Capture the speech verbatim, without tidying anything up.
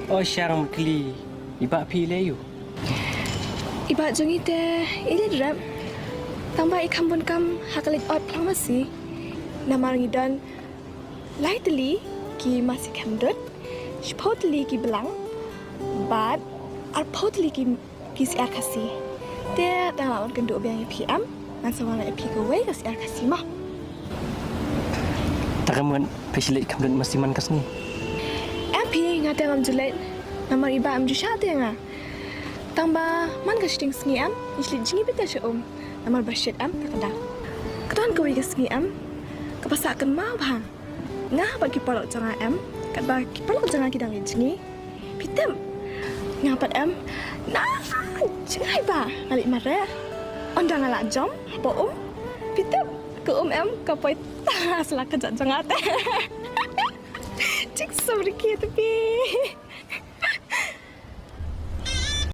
O Shang Mkli, i bah phi leh aiu? I bah jong i te i leit rep. Tang ba i kham bun kam ha ka leit ot pharmacy. Namar ngi don lai tylli ki masi kham dud, shiphew tylli ki blang, bad arphew tylli ki ki syiar Khasi. Te tang la wan kynduh biang ïa phi em, ngan sa wan ïa phi kawei ka syiar Khasi mo. Ta ka mut phi shu leit kham dud masi man ka sngi? Em phi, nga te ngam ju leit. Namar i bah em ju shah te nga. Tang ba man ka shiteng sngi em, ngi shu leit jngi beit te sha um. Namar ba shit em ta ka dak. Ka don kawei ka sngi em, kaba sah kynmaw bha. Nga bad ki paralok jong nga em, katba ki paralok jong nga ki dang leit jngi. Phi tip, nga pat em, na jngai ba nga leit mareh. Ynda nga la jam hapoh um, phi tip, ka um em ka poi tas la ka jat jong nga te. Chik sorry ki te phi.